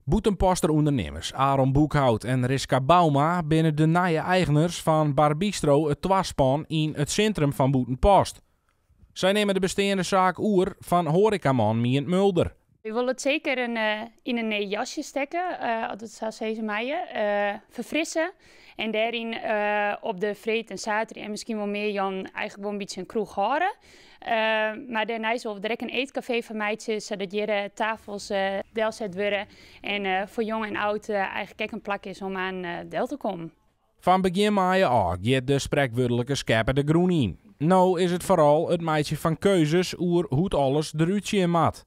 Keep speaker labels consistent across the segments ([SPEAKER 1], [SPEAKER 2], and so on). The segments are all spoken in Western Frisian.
[SPEAKER 1] Bûtenposter ûndernimmers Aaron Boekhout en Riska Bouma binne de nije eigners fan Bar Bistro It Twaspan yn it sintrum fan Bûtenpost. Sy nimme de besteande saak oer fan hoarekaman Mient Mulder.
[SPEAKER 2] Wy wolle it seker in, yn in nij jasje stekke, as it sa sizze meie. Ferfrisse en dêryn op de freed en saterdei en miskien wol mear jûn eigentlik wol in bytsje in kroech hâlde. Mar dêrneist wolle we der ek in eetkafee fan meitsje, sadat hjir tafels delset wurde en foar jong en oud eigentlik ek in plak is om oan del te kommen.
[SPEAKER 1] Fan begjin maaie ôf giet de sprekwurdlike skeppe de grûn yn. No is it foaral it meitsjen fan keuzes oer hoe't alles derút sjen moat.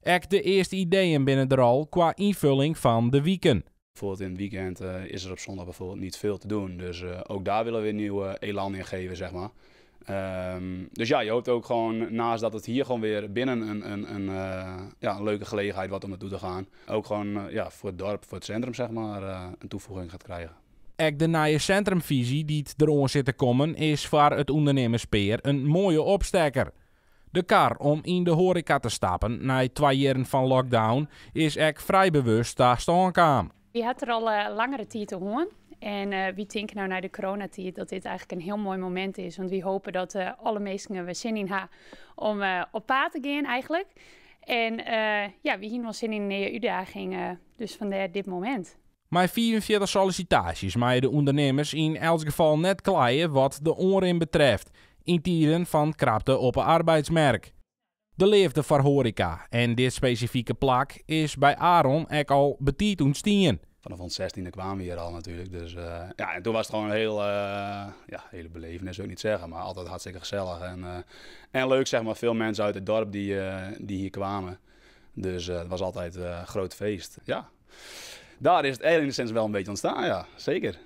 [SPEAKER 1] Ek de earste ideeën binne der al kwa ynfulling fan de wiken.
[SPEAKER 3] Bijvoorbeeld in het weekend is er op zondag bijvoorbeeld niet veel te doen. Dus ook daar willen we nieuwe elan in geven, zeg maar. Dus ja, je hoopt ook gewoon naast dat het hier gewoon weer binnen een, ja, een leuke gelegenheid wordt om naartoe te gaan, ook gewoon, ja, voor het dorp, voor het centrum, zeg maar, een toevoeging gaat krijgen.
[SPEAKER 1] Ek de nije sintrumfyzje dy't deroan sit te kommen is foar it ûndernimmerspear in moaie opstekker. De kar om yn de hoareka te stappen nei 2 jierren fan lockdown is ek frij bewust ta stân kaam.
[SPEAKER 2] Wy ha der al langere tiid te hân. En wy tinke no nei de coronatiid dat dit eigentlik in hiel moai momint is. Want wy hoopje dat alle minsken der wer sin yn ha om op paad te gean eigentlik. En ja, wy hiene wol sin yn in nije útdaging, dus fandêr dit momint.
[SPEAKER 1] Mei 45 sollisitaasjes meie de ûndernimmers yn elts gefal net kleie wat de oanrin betreft, yn tiden fan krapte op 'e arbeidsmerk. De leafde foar hoareka en dit spesifike plak is by Aaron ek al betiid ûntstien.
[SPEAKER 3] Vanaf ons 16e kwamen we hier al natuurlijk. Dus ja, en toen was het gewoon een heel, ja, hele belevenis, wil ik niet zeggen, maar altijd hartstikke gezellig en leuk, zeg maar. Veel mensen uit het dorp die hier kwamen. Dus het was altijd een groot feest. Ja, daar is het enigszins wel een beetje ontstaan, ja, zeker.